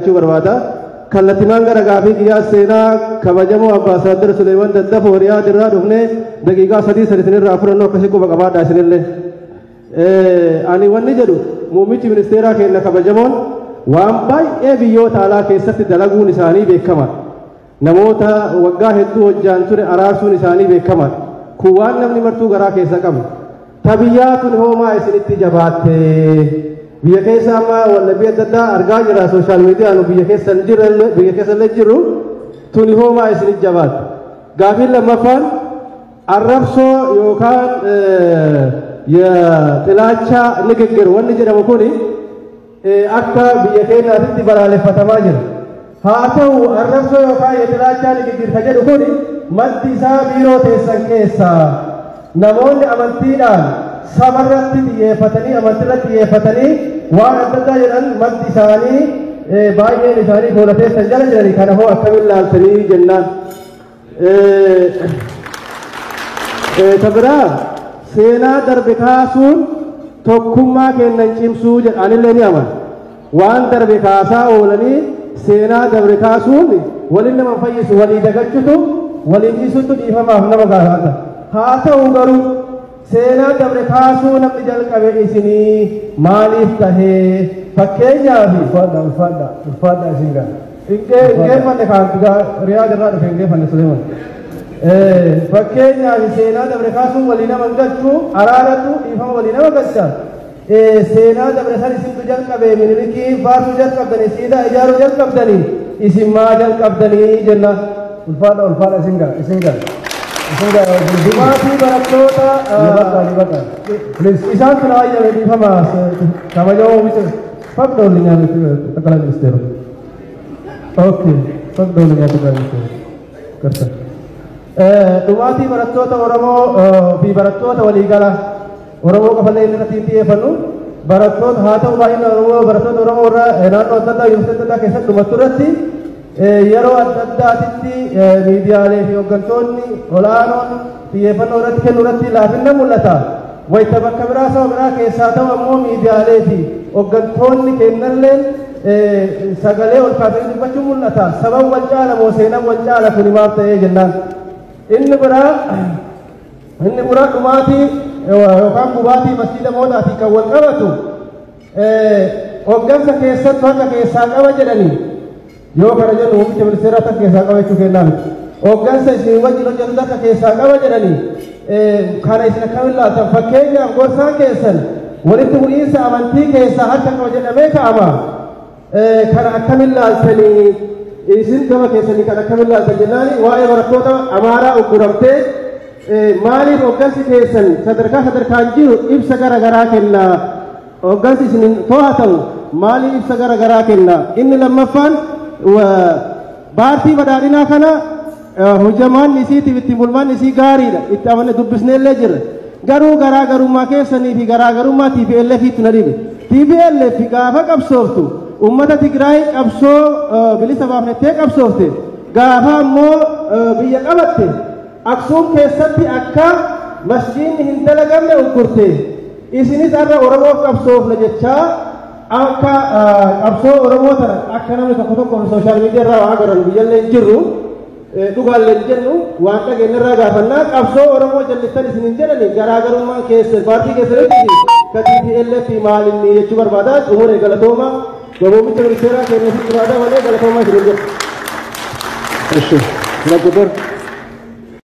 Jechuu barbaada. Kallattimaan gara gaafii kiyyaa seenaa. Kabajamoo Ambaasaadar Suleeman Daddafoo, Riyaad irraa dhufnee daqiiqaa 3 3 isinirraa fudhannoo akkasii quba qabaadhaa isinillee. Ani wanni jedhu, muummichi ministeeraa keenya kabajamoon waan baay'ee biyyoota alaa keessatti dalaguun isaanii beekamaadha. Namoota waggaa hedduu hojjaan ture araarsuun isaanii beekamaadha. Kun waan namni martuu garaa keessa qabu. Ta biyyaa tun hoomaa isinitti jabaatte? Biyya keessa amma wallabbii adda addaa argaa jira, social media nu biyya keessa jirre, biyya keessa illee jirru. Tuni hoomaa isinitti jabaatte? Gaafiin lammaffaan, arrabsoo yookaan ጥላቻ ንግግር wanni jedhamu kuni akka biyya keenyaatti balaaleffatamaa jira. Haa ta'u, arrabsoo yookaan የጥላቻ ንግግር ka jedhu kuni maddi isaa biiroo teessan keessaa namoonni amantiidhaan sabarratti xiyyeeffatanii, amantiirratti xiyyeeffatanii waan adda addaa jedhan, maddi isaanii baay'een isaanii fuula teessan jala jiranii, kana hoo akkamiin laaltanii jennaan. Ta biraa, seenaa darbe kaasuun tokkummaa kennan cimsuu jedhanillee ni amana. Waan darbe kaasaa oolanii seenaa darbe kaasuun waliin nama fayyisu, walii dagachutu, waliin dhiisutu dhiifamaaf nama gaafata. Haa ta'u garuu, seenaa dabre kaasuu namni jalqabe isinii maaliif tahee? Fakkeenyaaf Ulfaadha, ulfaadha, ulfaadha, isin gaa. Hingeeffanne kaan Riyaad irraa dhufe hingeeffanne Suleeman. Fakkeenyaaf, seenaa dabre kaasuun walii nama galchuu, araaratu dhiifama walii nama galcha. Seenaa dabre san isintu jalqabe. Minilikii faarsuu jalqabdanii, siidaa ijaaruu jalqabdanii, isin maa jalqabdanii jenna. Ulfaadha, ulfaadha, isin gaa, isin gaa. Isin gaa. Dhumaatii barattoota Ni bakka, ni bakka. Please. Isaan tun hayyame dhiifama kabajamoo miti ፈቅደውልኛል ጠቅላይ ሚኒስቴሩ። Okay, ፈቅደውልኛል ጠቅላይ ሚኒስቴሩ። ይቅርታ። Dhumaatii barattoota Oromoo fi barattoota waliigala Oromoo qofallee inni irratti xiyyeeffannu barattoota haa ta'u, baay'ina Oromoo, barattoota Oromoo irraa naannoo adda addaa, yuunivarsiitii adda addaa keessatti dhumattu irratti yeroo adda addaatitti miidiyaalee fi hooggantoonni olaanoon xiyyeeffannoo irratti kennu irratti laafinna mul'ata. Wayita bakka biraa, saba biraa keessaa ta'u ammoo, miidiyaalee fi hooggantoonni kennalleen sagalee ol kaasanii dubbachuun mul'ata. Saban wal caala moo seenan wal caala? Kuni maaf ta'ee jennaan. Inni biraa dhumaatii yookaan gubaatii masjiida mootaatiin kan wal qabatu, hooggansa keessattu harka keessaa qaba jedhanii. Yoo kana jennu, muummicha ministeeraa harka keessaa qaba jechuu kennaa miti. Hooggansa isin wajjin hojjetu harka keessaa qaba jedhanii, kana isin akkamiin laaltan? Fakkeenyaaf, gorsaan keessan walitti bu'iinsa amantii keessaa harka qaba jedhamee ka'ama. Kana akkamiin laaltanii isin gama keessanii, kan akkamiin laaltan jennaani. Waa'ee barattoota Amaaraa ugguramtee, maaliif hooggansi keessan sadarkaa sadarkaan jiru ibsa gara garaa kenna? Hooggansi isin to'atamu maaliif ibsa gara garaa kenna? Inni lammaffaan, paartii badhaadhinaa kana hojjamaan isiitiif ittiin bulmaan isii gaariidha, itti amanne dubbisneellee jirra. Garuu garaagarummaa keessanii fi garaagarummaa TPLF itti na dhibe. TPLF gaafa qabsooftu ummata Tigraay qabsoo bilisa baafnettee qabsoofte, gaafa ammoo biyya qabatte Aksuum keessatti akka masjiinni hin dalagamne uggurte. Isinis har'a Oromoof qabsoofna jechaa akka qabsoo Oromoo tana akka namni tokko tokko social media irraa waa agarran, biyyallee hin jirru, dhugaallee hin jennu, waan dhageenya irraa gaafannaa, qabsoo Oromoo jallistan isin hin jedhani. Garaagarummaan keessa paartii keessanitti ka TPLF maalinni jechuu barbaada. Xumuree, galatooma. Muummicha ministeeraa keenya sitti barbaada malee, galatooma isin hin jedhu. እሺ, ሁለት ቁጥር።